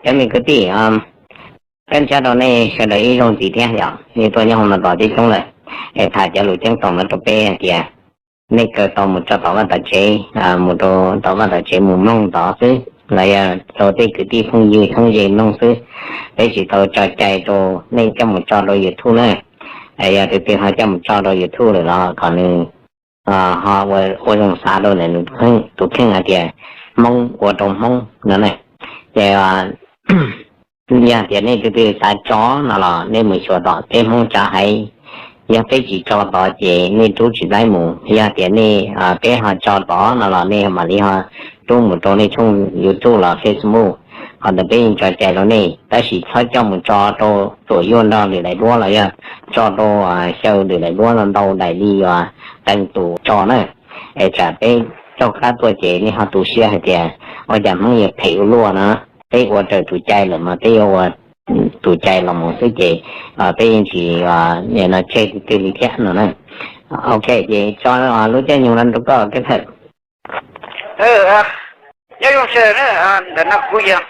Cov me kwv tij, peb ntsib rau nej sawv daws ib zaug ntxiv thiab yom, nej tuaj nyob hauv no tau tib coob lawm. Es tham cov lus ceeb toom no rau peb hais tias nej kawm tau mus tso tom vaj tom tsev, mus rau tom vaj tom tsev mus mloog tod xwb los yog rau tej kwv tij phooj ywg txheeb ze mloog xwb. Peb tsis tau tso cai rau nej coj mus tso rau YouTube na. Yog tus twg ho coj mus tso rau YouTube lawm los kom nws ho ua zoo xav rau nws tus kheej hais tias Hmoob ua rau Hmoob no na. Ces yog tias nej tus twg xav tso no los nej mus xyuas tom peb Hmoob tsav haiv. Yog peb tsis tso tod ces nej rub tsis tau mus. Yog tias nej, peb ho tso tod no los nej mam li ho rub mus rau nej tshooj YouTube los Facebook. Qhov ntawd peb yeej tso cai rau nej, tab sis txhob coj mus tso rau tuam yuaj nrog lwm daim duab los yog tso rau xyaw lwm daim duab no ntau daim li uas qee tus tso na. Es tsam peb caug qab tuaj ces nej ho tu siab hais tias ua cas Hmoob yuav phem ua luaj no. Peb ua raws tus cai lawm mas peb yuav ua tus cai los mus xwb ces peb yeej tsis no tseg twg li thiab no na. Ok, ces tso lub caij nyoog no rau koj Keeb Thawj. Nyob zoo sawv daws na, ntawm no kuv yog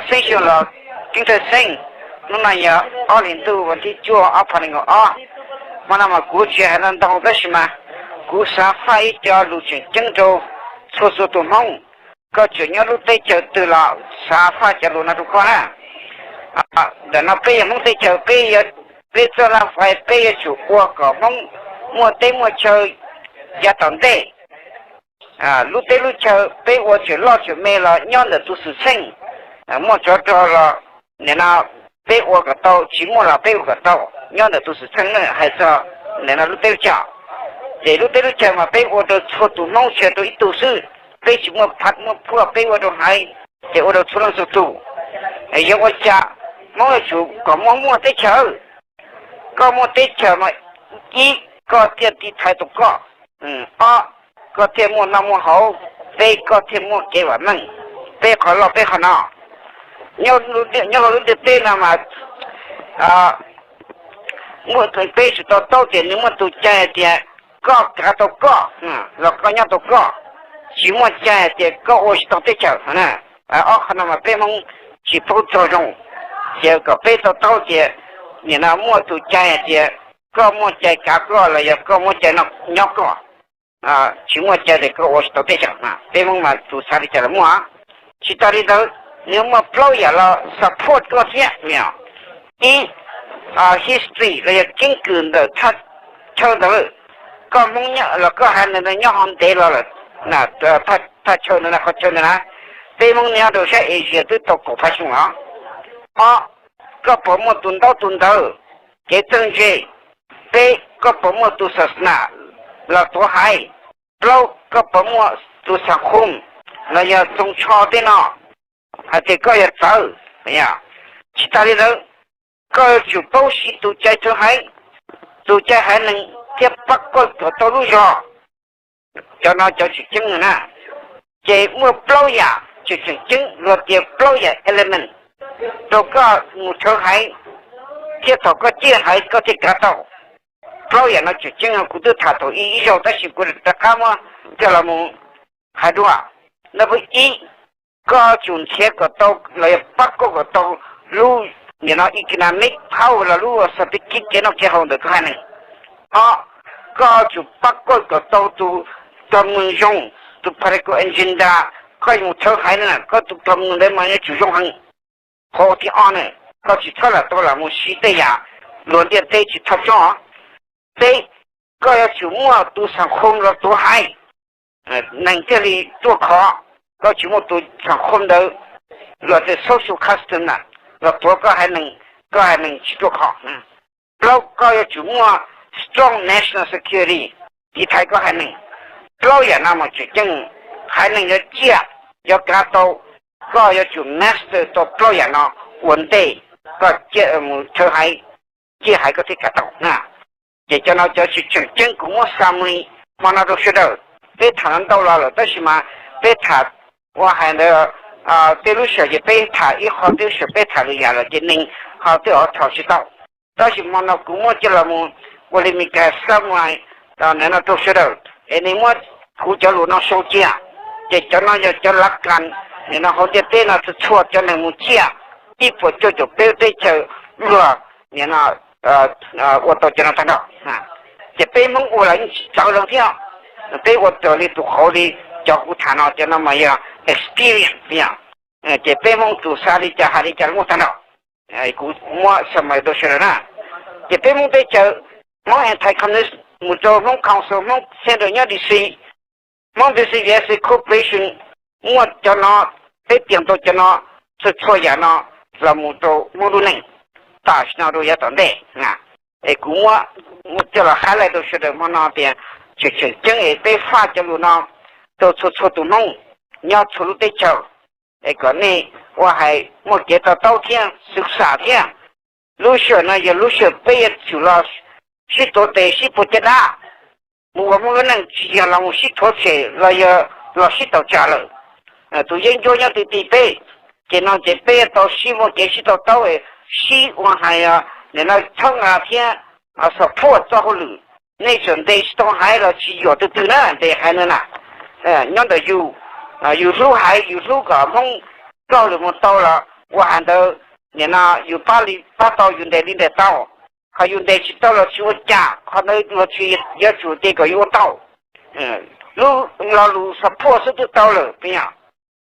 Xeeb Xyooj los Keeb Thawj Xeeb. Hnub no yog ob hlis ntuj vas thib cuaj ob phav nees nkaum ob. Hmo no mas kuv tsis hais ntau ntau tab sis mas kuv xav faj ib co lus tseem ceeb rau txhua txhua tus Hmoob. Koj tseem nyob lub teb chaws twg los xav faj cov lus no rau koj na. Ntawm no peb yog Hmoob teb chaws, peb, peb txoj laj fais peb yuav tsum ua kom Hmoob muaj teb muaj chaw yav tom ntej. Lub teb lub chaw peb ua tseem loj tseem me los nyob ntawm tus xwm txheej, muaj tsov rog los nim no peb ua kom tau, tsis muaj los peb ua kom tau, nyob ntawm tus xwm txheej na hais txog nim no lub teb lub chaw. Ces lub teb lub chaw mas peb ua rau txhua tus Hmoob tsis yog rau ib tug xwb, peb tsis muaj phav muaj phuaj, peb ua rau haiv ces ua rau txhua leej txhua tus. Yog ua cas Hmoob yuav tsum kom muaj muaj teb chaws? Koj muaj teb chaws mas ib, koj thiaj tiv thaiv tau koj, ob, koj thiaj muaj noj muaj haus, peb, koj thiaj muaj kev vam meej. Peb qhov loj peb qhov no, nyob hauv lub ntiaj teb no mas muaj, peb tsum to taub tias nws muaj tus cai hais tias koj kav tau koj los koj nyob tau koj, tsis muaj cai hais tias koj ua tsis tau teb chaws. Ob qhov no mas peb Hmoob tsis paub txog zoo, ces kom peb to taub tias nim no muaj tus cai hais tias koj muaj cai kav koj los yog koj muaj cai nyob koj, tsis muaj cai tias koj ua tsis tau teb chaws. Peb Hmoob mas tus xav li cas los muaj. Tsis tas li ntawd, nws muaj plaub yam los support koj thiab. Ib, history los yog keeb kwm ntawm thaj chaw ntawd. Koj Hmoob los koj haiv neeg ntawd nyob ho ntev los lawm, thaj chaw ntawd na, qhov chaw ntawd na, peb Hmoob nyob rau sab Asia twb tau kaum phav xyoo los. Ob, koj puas muaj tus ntaub tus ntawv, kev txawj ntse. Peb, koj puas muaj tus xas nas los tuav haiv. Plaub, koj puas muaj tus xas khoo los yog txoos tsho tej no hais tias koj yog txawv. Tsis tas li ntawd, koj yuav tsum paub siv tus cai rhawv haiv, tus cai haiv neeg thiab pab koj kom tau lub zog. Cov no cov tseem ceeb na. Ces muaj plaub yam tseem tseem ceeb, luag tias plaub yam element rau koj mus rhawv haiv thiab thaum koj ciaj haiv koj thiaj kav tau. Plaub yam no tseem ceeb, kuv twb tham thaum ib ib zaug tab sis kuv rov qab muab coj los mus hais dua. Number ib, koj tsum nrhiav kom tau los yog pab koj kom tau lub, nim no economic power los lub xas tis kib kev noj kev haus ntawm koj haiv neeg. Ob, koj tsum pab koj kom tau tus tog mws zoo, tus political agenda. Koj mus rhawv haiv na, koj tus tog mws ntawd mas yuav tsum zoo heev. Qhov thib ob na, koj tsis txhob lam tau lam mus siv tej yam luag ntiaj teb tsis txhob tsob. Peb, koj yuav tsum muaj tus xas khoo los tuav haiv, neeg thiaj li ruaj khov. Koj tsis muaj tus xas khoo ntawd, luag tias social custom na, los tuav koj haiv neeg, koj haiv neeg tsis ruaj khov. Plaub, koj yuav tsum muaj strong national security, tiv thaiv koj haiv neeg. Plaub yam no mas tseem ceeb, haiv neeg yuav ciaj, yuav kav tau. Koj yuav tsum master tau plaub yam no ua ntej koj mus rhawv haiv, ciaj haiv koj thiaj kav tau na. Ces cov no cov tseem ceeb kuv muab summary hmo no rau sawv daws. Peb tham ntau los lawm tab sis mas peb tham ua hais ntawd tej lub sij hawm ces peb tham ib qho, tej lub sij hawm peb tham lwm yam lawm ces neeg ho twb ua thaum tsis tau. Tab sis hmo no kuv muab coj los mus ua li Meskas summary no rau sawv daws es nej muab kuv cov lus no sau cia. Ces cov no yog cov lav kas nim no hauv ntiaj teb no txhua txhua cov neeg mus ciaj, ib puas cuaj caum peb lub teb chaws luag, nim no ua tau cov no tag nrho. Ces peb Hmoob ua los yeej tsis txawv leej thiab. Peb ua raws li tus qauv li cov kuv tham no, cov no mas yog experience yog. Ces peb Hmoob tus xav li cas hais li cas los muaj tag nrho. Kuv muab summary rau sawv daws na. Ces peb Hmoob teb chaws, Hmoob anti-communist mus rau Hmoob Council, Hmoob Central nyob D C, Hmoob D C V S Corporation, muaj cov no, peb tiag tau cov no, txhua txhua yam no los mus rau Hmoob lub neej tam sim no rau yav tom ntej. Es kuv muab coj los highlight rau sawv daws hmo no tias tseem tseem ceeb es peb faj cov lus no rau txhua txhua tus Hmoob nyob txhua lub teb chaws, es kom nej ua hais muaj kev to taub thiab xwm xam thiab. Lub sij hawm no yog lub sij hawm peb yuav tsum los sib tuav tes sib puag caj dab, mus ua Hmoob lub neej, tsis yog los mus sib thuav tshem los yog los sib tawm tsam lawm. Tus yeeb ncuab nyob twg ti peb, ces no ces peb yuav tau sib muaj kev sib to taub, sib ua hais, nim no txhawb nqa thiab support txoj hauj lwm. Nej txawm ntes tsis tau haiv los tsis yuam twg twg na, ntes haiv no na. Nyob ntawm yus, yus hlub haiv, yus hlub kom Hmoob txoj hauj lwm mus tau los ua hais ntawd, nim no yus pab li pab tau, yus ntes li ntes tau. Qhov yus ntes tsis tau los tsis ua cas, qhov ntawd luag tsis yuav tsum ces kom yus ua tau. Lub lo lus support xwb twb tau lawm,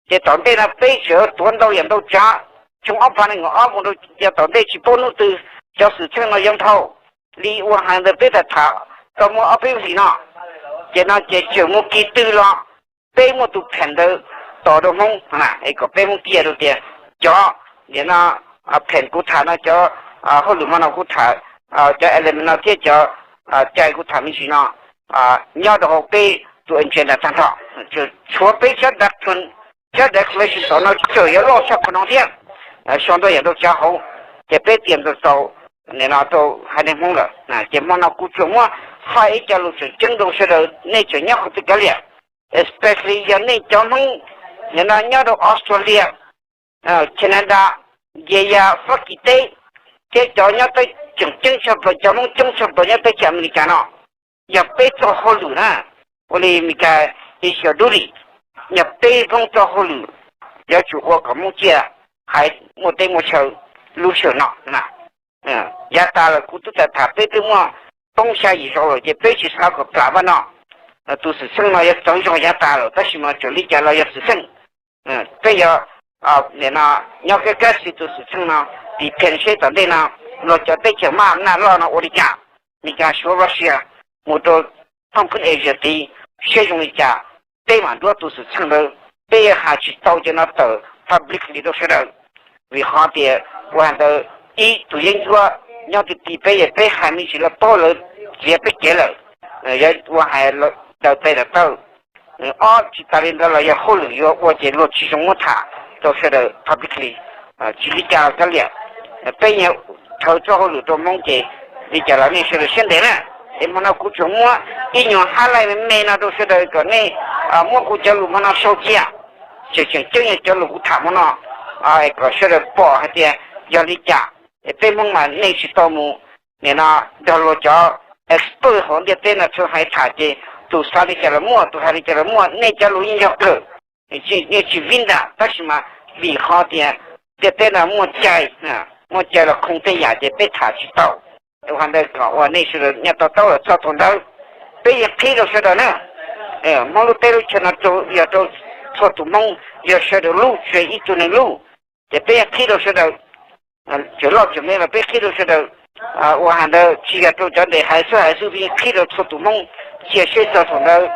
ces tom ntej no peb tseem tuav ntau yam ntau tsav. Xyoo ob phav nees nkaum ob mus rau yav tom ntej tsis paub hnub twg cov xwm txheej no yuav nphau li ua hais ntawd peb tham tham tau muaj ob peb hlis no. Ces no ces tseem mus kis twg los peb muaj tus pheem ntawd tos rau Hmoob, es kom peb Hmoob cia rau tias cov, nim no pheem kuv tham no, cov hauj lwm hmo no kuv tham, cov element no thiab cov cai kuv tham me ntsis no nyob rau hauv peb tus agenda tag nrho. Tshuav peb tsob doctrine, tsob declaration tom no tseem yuav loj tshaj qhov no thiab, sau ntau yam ntau tsav hauv, ces peb tias ntau tau, nim no tau haiv neeg Hmoob lawm. Ces hmo no kuv tsuas muab faj ib co lus tseem ceeb rau sawv daws, nej tseem nyob qhov twg kav liam, especially yog nej cov Hmoob nim no nyob rau Australia, Canada, Nkias Yas, Fab Kis teb, thiab cov nyob teb, tseem ceeb tshaj plaws cov Hmoob coob tshaj plaws nyob teb chaws Amelikas no, yog peb txoj hauj lwm na. Ua li Meskas ib xyov dub li, yog peb Hmoob txoj hauj lwm, yuav tsum ua kom Hmoob ciaj, haiv muaj teb muaj chaw lub sij hawm no. Yav tas lawm kuv twb tham tham, peb twb muaj poob xya yim zaus lawm ces peb tsis xav kom plam vaj no. Tus xwm txheej no yuav txawv zog yav tas lawm, tab sis mas txawm li cas los yog xwm txheej. Peb yuav, nim no, nyob kab kab xis tus xwm txheej no, depend seb tom ntej no luag cov teb chaws maj naj loj no ua li cas, Meskas, Suav, Russia, mus rau thooj khwb Asia tid, seb zoo li cas, peb mam nruab tus xwm txheej ntawd. Peb yuav hais tsis tau cov no tawm publicly rau sawv daws, vim qhov tias ua ntawd ib tus yeeb ncuab nyob twg ti peb, yog peb hais me ntsis lawv paub, lawv txiav peb kev lawm, yuav ua hais daws tes daws taw. Ob, tsis tas li ntawd los yog hauj lwm yuav ua ces luag tsis zoo muab tham rau sawv daws publicly. Tsis li cas los kav liam, peb nyias rhawv txoj hauj lwm rau Hmoob ces li cas los nej sawv daws siab ntev na. Es hmo no kuv tsuas muab ib nyuag highlight me me no rau sawv daws kom nej muab kuv cov lus hmo no sau cia. Tseem tseem ceeb yog cov lus kuv tham hmo no, kom sawv daws pom hais tias yog li cas. Es peb Hmoob mas nej tsis tau mus, nim no, nrog luag cov expert hauv ntiaj teb no txhua hais tham ces tus xav li cas los muaj, tus hais li cas los muaj, nej cov lus yeej yog kawg. Nej tsis vib nram, tab sis mas vim qhov tias ntiaj teb no muaj cai, muaj cai los khoo tej yam ces peb tham tsis tau. Ua ntawd kom ua nej sawv daws nyob to taub lawm txog thaum ntawd, peb yeej qhib rau sawv daws na. Hmoob lub teb lub chaw no yog rau txhua tus Hmoob, yog sawv daws lub, tsis yog ib tug neeg lub. Ces peb yeej qhib rau sawv daws, tseem loj tseem me los peb qhib rau sawv daws. Ua hais ntawd tsis yog rau cov ntes haiv xwb, haiv xwb, peb yeej qhib rau txhua tus Hmoob cia seb txog thaum ntawd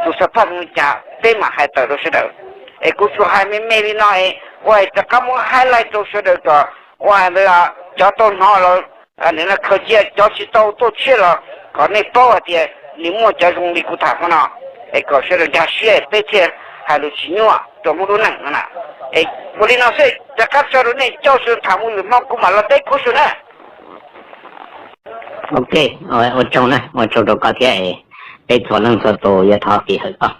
tus xav phaj zoo li cas peb mam hais tawm rau sawv daws. Es kuv tsuas hais me me li no es ua rov qab muab highlight rau sawv daws kom ua hais ntawd cov tau hnov los nim no khaws cia, cov tsis tau tuaj tshiab los kom nej paub hais tias nws muaj cov zoo li kuv tham hmo no, es kom sawv daws nkag siab peb thiaj hais lus tsis nyuaj rau Hmoob lub neej no na. Es ua li no xwb, rov qab tso rau nej coj sawv daws tham mus lwm hmo kuv mam los teb kuv sawv na. Ok, ua tsaug na, ua tsaug rau koj thiab, peb txhua leej txhua tus yuav thov tiv hawm koj.